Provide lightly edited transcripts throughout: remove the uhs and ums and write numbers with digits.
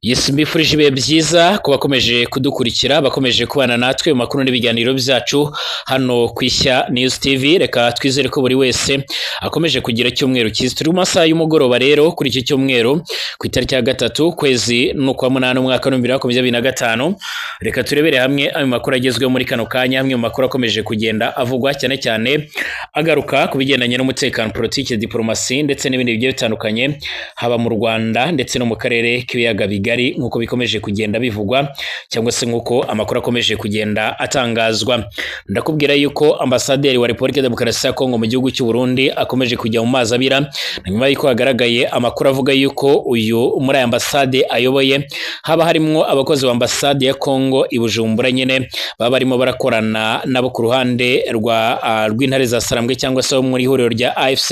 Yes, mbifurije ibihe byiza ku bakomeje kudukurikira, bakomeje kubana natwe mu makuru n'ibiganiro byacu hano ku Ishya News TV. Reka twizere ko buri wese akomeje kugira icyumweru cyiza. Turi mu masaha y'umugoroba rero kuri iki cyumweru, ku itariki ya 3, kwezi n'ukwa 8, umwaka wa 2025. Reka turebere hamwe ayo makuru agezweho muri kano kanya, amwe mu makuru akomeje kugenda avugwa cyane cyane agaruka ku bigendanye n'umutekano, politiki, diplomasi ndetse n'ibindi bigiye bitandukanye, haba mu Rwanda ndetse no mu karere k'ibiyaga bigari, nk'uko bikomeje kugenda bivugwa cyangwa se nk'uko amakuru akomeje kugenda atangazwa. Ndakubwira yuko ambasaderi wa Repubulika ya Demokarasi ya Kongo mu gihugu cy'u Burundi akomeje kujya mu mazi abira, nyuma y'uko hagaragaye amakuru avuga yuko uyu muri aya ambasade ayoboye haba harimwo abakozi ba ambasade ya Kongo i Bujumbura nyine baba barimo barakorana nabo ku ruhande rwa rw'intare za Sarambwe cyangwa se bo muri ihuriro rya AFC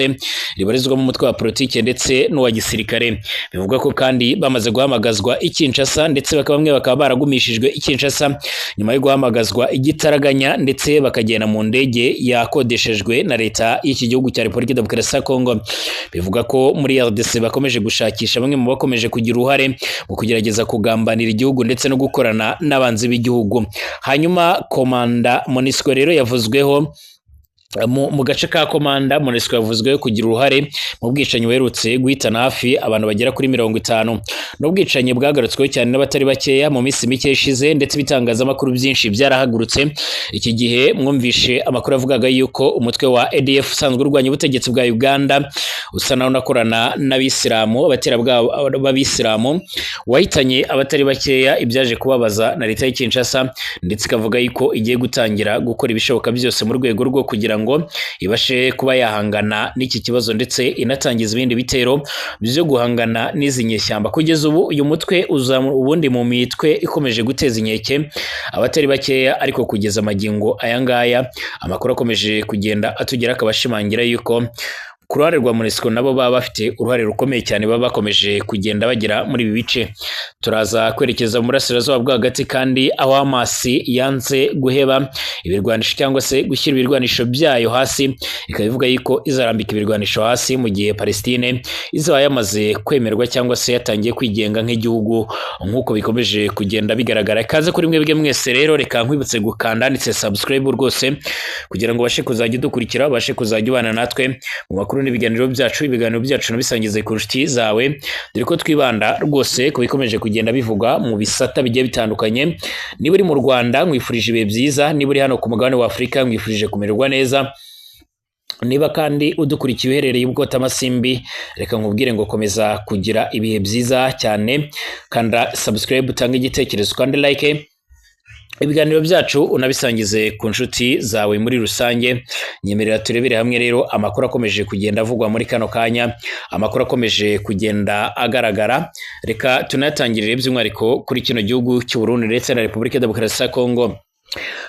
ribarizwamo umutwe wa politike ndetse n'uwa gisirikare. Bivugwa ko kandi bamaze guhamagazwa i Kinshasa, ndetse bakaba bamwe bakaba baragumishijwe i Kinshasa nyuma yo guhamagazwa igitaraganya, ndetse bakagenda mu ndege yakodeshejwe na leta y'iki gihugu cya Repubulika ya Demokarasi ya Kongo. Bivuga ko muri RDC bakomeje gushakisha bamwe mu bakomeje kugira uruhare mu kugerageza kugambanira igihugu ndetse no gukorana n'abanzi b'igihugu. Hanyuma komanda MONUSCO rero yavuzweho mu gace ka Komanda, MONUSCO yavuzweho kugira uruhare mu bwicanyi buherutse guhitana hafi abantu bagera kuri 50. N'ubwicanyi bwagarutsweho cyane n'abatari bakeya mu minsi mike ishize, ndetse ibitangazamakuru byinshi byarahagurutse. Iki gihe mwumvishe amakuru avugaga yuko umutwe wa ADF usanzwe urwanya ubutegetsi bwa Uganda, usa naho unakorana n'abisilamu, abaterabwoba b'abisilamu, wahitanye abatari bakeya, ibyaje kubabaza na leta y'i Kinshasa, ndetse ikavuga yuko igiye gutangira gukora ibishoboka byose mu rwego rwo kugira ngo ibashe kuba yahangana n'iki kibazo, ndetse inatangiza ibindi bitero byo guhangana n'izi nyeshyamba. Kugeza ubu uyu mutwe uza ubundi mu mitwe ikomeje guteza inkeke abatari bakeya, ariko kugeza amagingo aya ngaya amakuru akomeje kugenda atugera akaba ashimangira yuko ku ruhande rwa MONUSCO nabo baba bafite uruhare rukomeye cyane, baba bakomeje kugenda bagera muri ibi bice. Turaza kwerekeza mu burasirazuba bwo hagati kandi, aho Hamas yanze guheba ibirwanisho cyangwa se gushyira ibirwanisho byayo hasi, ikaba ivuga yuko izarambika ibirwanisho hasi mu gihe Palestine izaba yamaze kwemerwa cyangwa se yatangiye kwigenga nk'igihugu, nk'uko bikomeje kugenda bigaragara. Ikaze kuri mwebwe mwese rero, reka nkwibutse gukanda handitse subscribe rwose kugira ngo ubashe kuzajya udukurikira, ubashe kuzajya ubana natwe mu makuru n'ibiganiro byacu. Ibiganiro byacu nabisangize ku nshuti zawe, dore ko twibanda rwose ku bikomeje kugenda bivugwa mu bisata bigiye bitandukanye. Niba uri mu Rwanda, nkwifurije ibihe byiza. Niba uri hano ku mugabane wa Afurika, nkwifurije kumererwa neza. Niba kandi udukurikiye uherereye i Bwotamasimbi, reka nkubwire ngo komeza kugira ibihe byiza cyane. Kanda subscribe, utange igitekerezo, kandi like ibiganiro byacu, unabisangize ku nshuti zawe muri rusange. Nyemerera turebere hamwe rero amakuru akomeje kugenda avugwa muri kano kanya, amakuru akomeje kugenda agaragara. Reka tunayatangirire by'umwihariko kuri kino gihugu cy'u Burundi ndetse na Repubulika ya Demokarasi ya Kongo.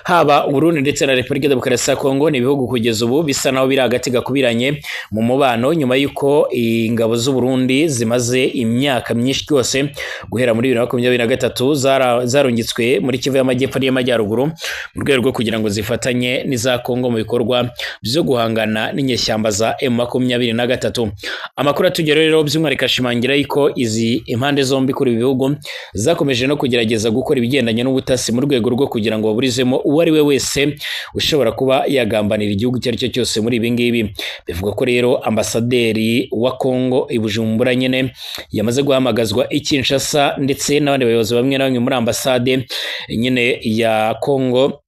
Haba Uburundi ndetse na Repubulika ya Demokarasi ya Kongo ni ibihugu kugeza ubu bisa naho biri hagati gakubiranye mu mubano, nyuma y'uko ingabo z'u Burundi zimaze imyaka myinshi rwose, guhera muri 2023, zarungitswe muri Kivu y'Amajyepfo n'iy'Amajyaruguru mu rwego rwo kugira ngo zifatanye n'iza Kongo mu bikorwa byo guhangana n'inyeshyamba za M23. Amakuru atugeraho rero by'umwihariko ashimangira yuko izi impande zombi kuri ibi bihugu zakomeje no kugerageza gukora ibigendanye n'ubutasi mu rwego rwo kugira ngo baburizemo uwo ari we wese ushobora kuba yagambanira igihugu icyo ari cyo cyose muri ibi ngibi. Bivuga ko rero ambasaderi wa Kongo i Bujumbura nyine yamaze guhamagazwa i Kinshasa, ndetse n'abandi bayobozi bamwe na bamwe muri ambasade nyine ya Kongo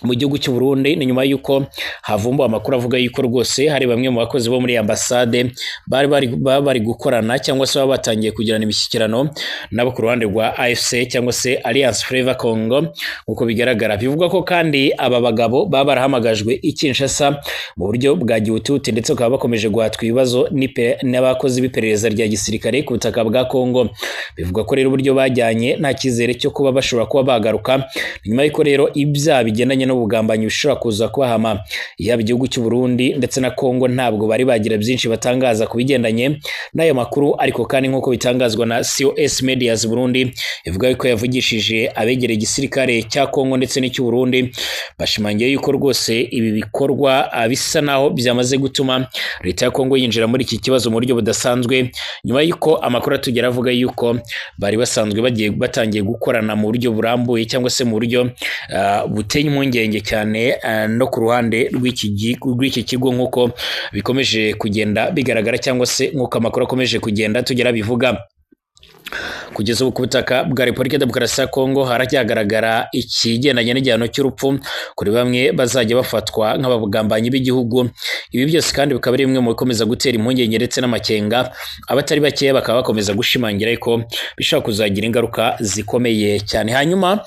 mu gihugu cy'u Burundi. Ni nyuma y'uko havumbuwe amakuru avuga yuko rwose hari bamwe mu bakozi bo muri ambasade bari gukorana cyangwa se baba batangiye kugirana imishyikirano nabo ku ruhande rwa AFC cyangwa se Alliance Fleuve Congo, nk'uko bigaragara. Bivugwa ko kandi aba bagabo baba barahamagajwe i Kinshasa mu buryo bwa gihutihuti, ndetse bakaba bakomeje guhatwa ibibazo n'abakozi b'iperereza rya gisirikare ku butaka bwa Kongo. Bivugwa ko rero uburyo bajyanye nta cyizere cyo kuba bashobora kuba bagaruka, nyuma y'uko rero ibyaha bigendanye no n'ubugambanyi bishobora kuza kubahama. Yaba igihugu cy'u Burundi ndetse na Kongo ntabwo bari bagira byinshi batangaza ku bigendanye n'ayo makuru, ariko kandi nk'uko bitangazwa na COS Medias Burundi ivuga ko yavugishije abegereye igisirikare cya Kongo ndetse n'icy'u Burundi, bashimangiye yuko rwose ibi bikorwa bisa naho byamaze gutuma leta ya Kongo yinjira muri iki kibazo mu buryo budasanzwe, nyuma y'uko amakuru atugera avuga yuko bari basanzwe bagiye batangiye gukorana mu buryo burambuye cyangwa se mu buryo buteye impungenge cyane no ku ruhande rw'iki kigo nk'uko bikomeje kugenda bigaragara cyangwa se nk'uko amakuru akomeje kugenda tugera bivuga. Kugeza ubu ku butaka bwa Repubulika Demokarasi ya Kongo haracyagaragara ikigendanye n'igihano cy'urupfu kuri bamwe bazajya bafatwa nk'abagambanyi b'igihugu. Ibi byose kandi bikaba ari bimwe mu bikomeza gutera impungenge ndetse n'amakenga, abatari bakeya bakaba bakomeza gushimangira ko bishobora kuzagira ingaruka zikomeye cyane. Hanyuma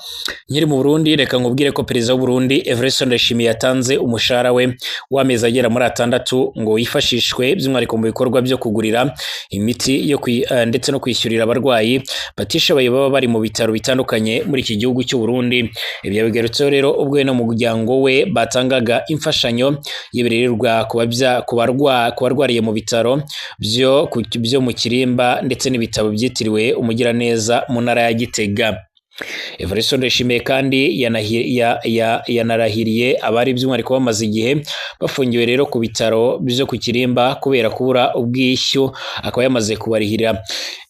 nkiri mu Burundi, reka nkubwire ko perezida w'u Burundi Evariste Ndayishimiye yatanze umushahara we w'amezi agera muri 6 ngo wifashishwe by'umwihariko mu bikorwa byo kugurira imiti yo ndetse no kwishyurira abarwayi batishoboye baba bari mu bitaro bitandukanye muri iki gihugu cy'u Burundi. Ibyo bigarutseho rero ubwo no mu muryango we batangaga imfashanyo y'ibiribwa ku barwariye mu bitaro byo mu Kirimba ndetse n'ibitabo byitiriwe Umugiraneza mu ntara ya Gitega. Evariste Ndayishimiye kandi yanarahiriye abari by'umwihariko bamaze igihe bafungiwe rero ku bitaro byo ku Kirimba kubera kubura ubwishyu, akaba yamaze kubarihira.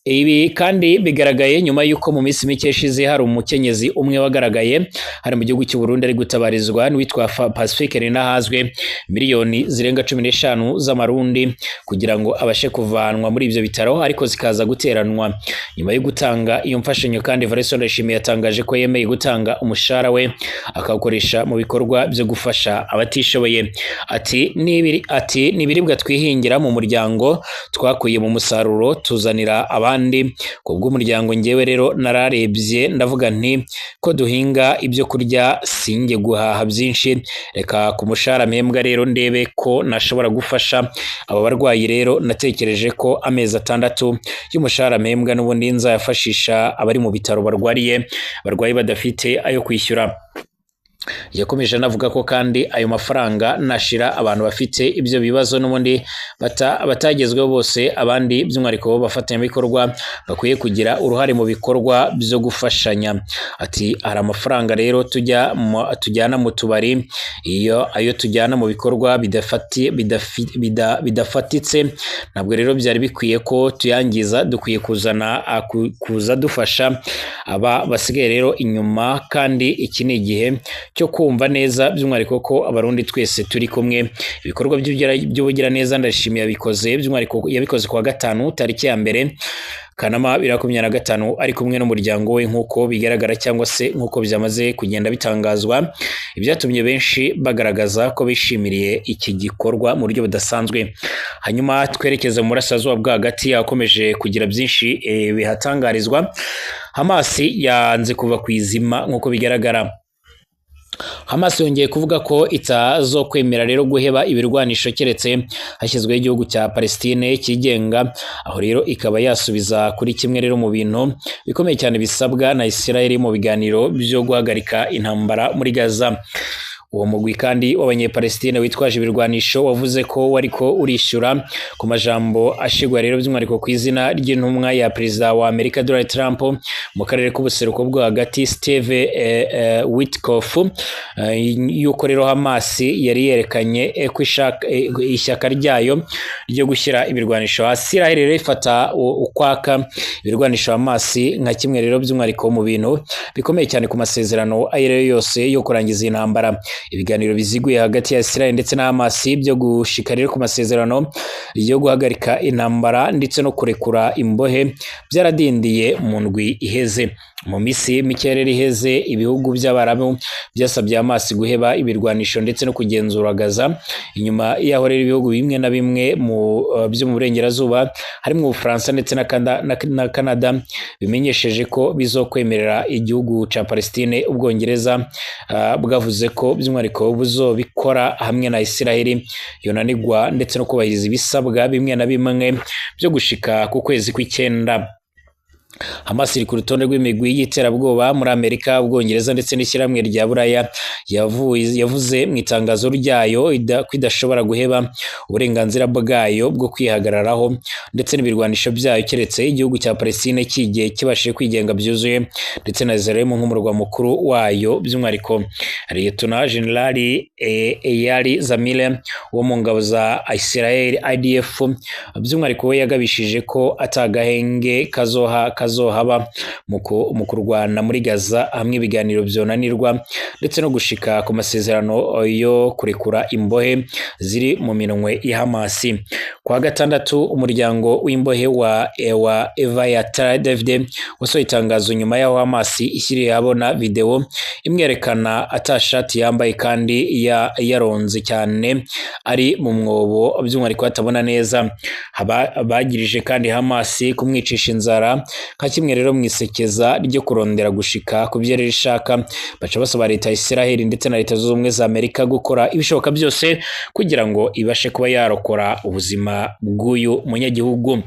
Ibi kandi bigaragaye nyuma y'uko mu minsi mike ishize hari umukenyezi umwe wagaragaye hari mu gihugu cy'u Burundi ari gutabarizwa n'uwitwa Pacifique Ninahazwe miliyoni zirenga 15 z'amarundi kugira ngo abashe kuvanwa muri ibyo bitaro, ariko zikaza guteranwa. Nyuma yo gutanga iyo mfashanyo kandi Evariste Ndayishimiye yatangaje ko yemeye gutanga umushahara we akawukoresha mu bikorwa byo gufasha abatishoboye. Ati n'ibiribwa twihingira mu muryango twakuye mu musaruro tuzanira abandi kubw'umuryango. Ngewe rero nararebye ndavuga nti ko duhinga ibyo kurya sinjye guhaha byinshi, reka ku mushahara mpembwa rero ndebe ko nashobora gufasha aba barwayi. Rero natekereje ko amezi 6 y'umushahara mpembwa n'ubundi nzayafashisha abari mu bitaro barwaye badafite ayo kwishyura. Yakomeje anavuga ko kandi ayo mafaranga nashira abantu bafite ibyo bibazo n'ubundi batagezweho bose, abandi by'umwihariko bafatanyabikorwa bakwiye kugira uruhare mu bikorwa byo gufashanya. Ati hari amafaranga rero tujyana mu tubari, iyo ayo tujyana mu bikorwa bidafatitse ntabwo rero byari bikwiye ko tuyangiza, dukwiye kuza dufasha aba basigaye rero inyuma, kandi iki ni igihe cyo kumva neza by'umwihariko ko abarundi twese turi kumwe. Ibikorwa by'ubugiraneza Ndayishimiye yabikoze by'umwihariko yabikoze kuwa gatanu tariki ya 1 Kanama 2025 ari kumwe n'umuryango we nk'uko bigaragara cyangwa se nk'uko byamaze kugenda bitangazwa, ibyatumye benshi bagaragaza ko bishimiriye iki gikorwa mu buryo budasanzwe. Hanyuma twerekeze mu burasirazuba bwo hagati yakomeje kugira byinshi bihatangarizwa. Hamas yanze kuva ku izima nk'uko bigaragara. Hamas yongeye kuvuga ko itazokwemera rero guheba ibirwanisho keretse hashyizweho igihugu cya Palestine cyigenga, aho rero ikaba yasubiza kuri kimwe rero mu bintu bikomeye cyane bisabwa na Israel mu biganiro byo guhagarika intambara muri Gaza. Uwo mugwi kandi w'abanyepalestine witwaje ibirwanisho wavuze ko wariko urishyura ku majambo ashigwa rero by'umwihariko ku izina ry'intumwa ya perezida wa Amerika Donald Trump mu karere k'ubuseruko bwo hagati Steve Witkoff, yuko rero Hamas yari yerekanye ko ishyaka ryayo ryo gushyira ibirwanisho hasi. Israel rero ifata ukwaka ibirwanisho Hamas nka kimwe rero by'umwihariko mu bintu bikomeye cyane ku masezerano ayo rero yose yo kurangiza intambara. Ibiganiro biziguye hagati ya Israel ndetse na Hamas byo gushika rero ku masezerano yo guhagarika intambara ndetse no kurekura imbohe byaradindiye mu ndwi iheze. Mu misi mike rero iheze ibihugu by'Abarabu byasabye Hamas guheba ibirwanisho ndetse no kugenzura Gaza. Inyuma yaho rero ibihugu bimwe na bimwe mu byo mu burengerazuba harimo Ubufaransa ndetse na Canada bimenyesheje ko bizokwemerera igihugu ca Palestine. Ubwongereza bwavuze ko by'umwihariko buzobikora hamwe na Israel yonanirwa ndetse no kubahiriza ibisabwa bimwe na bimwe byo gushika ku kwezi kw'icyenda. Hamas iri ku rutonde rw'imigwi y'iterabwoba muri Amerika, Ubwongereza ndetse n'ishyirahamwe rya Buraya. Yavuze mu itangazo ryayo ko idashobora guheba uburenganzira bwayo bwo kwihagararaho ndetse n'ibirwanisho byayo, keretse igihugu cya Palestine kigiye kibashije kwigenga byuzuye ndetse na Israel nk'umurwa mukuru wayo. By'umwihariko Liyetona Jenerali Eyal Zamir wo mu ngabo za Israel IDF, by'umwihariko we yagabishije ko atagahenge kazohaba mu kurwana muri Gaza hamwe ibiganiro byonanirwa ndetse no gushika ku masezerano yo kurekura imbohe ziri mu minwe ya Hamas. Kwa gatandatu, umuryango w'imbohe wa Evyatar David wasohoye itangazo nyuma y'aho Hamas ishyiriye ahabona video imwerekana atashati yambaye kandi yaronze cyane ari mu mwobo, by'umwihariko atabona neza. Bagirije kandi Hamas kumwicisha inzara nka kimwe rero mu isekeza ryo kurondera gushika ku byo rero ishaka. Baca basaba leta ya Israel ndetse na Leta Zunze Ubumwe za Amerika gukora ibishoboka byose kugira ngo ibashe kuba yarokora ubuzima bw'uyu munyagihugu.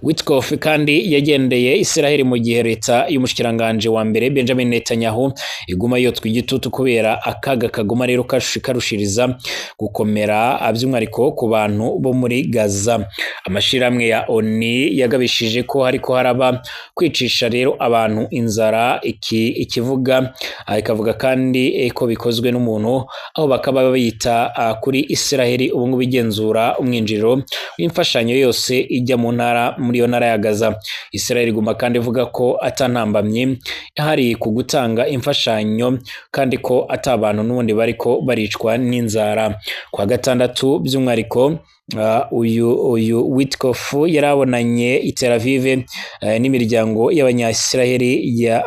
Witkoff kandi yagendeye Israel mu gihe leta y'umushikiranganje wa mbere Benjamin Netanyahu iguma yotwa igitutu kubera akaga kaguma rero karushiriza gukomera, by'umwihariko ku bantu bo muri Gaza. Amashirahamwe ya ONU yagabishije ko hariko haraba kwicisha rero abantu inzara, ikivuga ikavuga kandi ko bikozwe n'umuntu, aho bakaba bayita kuri Israel ubu ngubu igenzura umwinjiriro w'imfashanyo yose ijya mu ntara, muri iyo ntara ya Gaza. Israel iguma kandi ivuga ko atantambamye hari ku gutanga imfashanyo kandi ko atabantu n'ubundi bariko baricwa n'inzara. Kwa gatandatu by'umwihariko uyu Witkoff yarabonanye i Tel Aviv n'imiryango y'abanya-Israel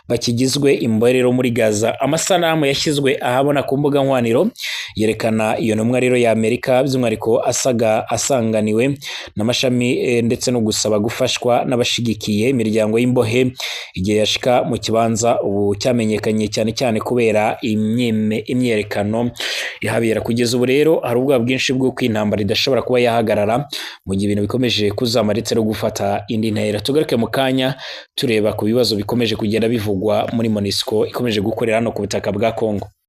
bakigizwe imbohe rero muri Gaza. Amasanamu yashyizwe ahabona ku mbuga nkoraniro yerekana iyo ntumwa rero ya Amerika, by'umwihariko asanganiwe n'amashami ndetse no gusaba gufashwa n'abashigikiye imiryango y'imbohe igihe yashika mu kibanza ubu cyamenyekanye cyane cyane kubera imyerekano ihabera. Kugeza ubu rero hari ubwoba bwinshi bw'uko intambara idashobora kuba yahagarara mu gihe ibintu bikomeje kuzama ndetse no gufata indi ntera. Tugaruke mu kanya tureba ku bibazo bikomeje kugenda bivugwa muri MONUSCO ikomeje gukorera hano ku butaka bwa Kongo.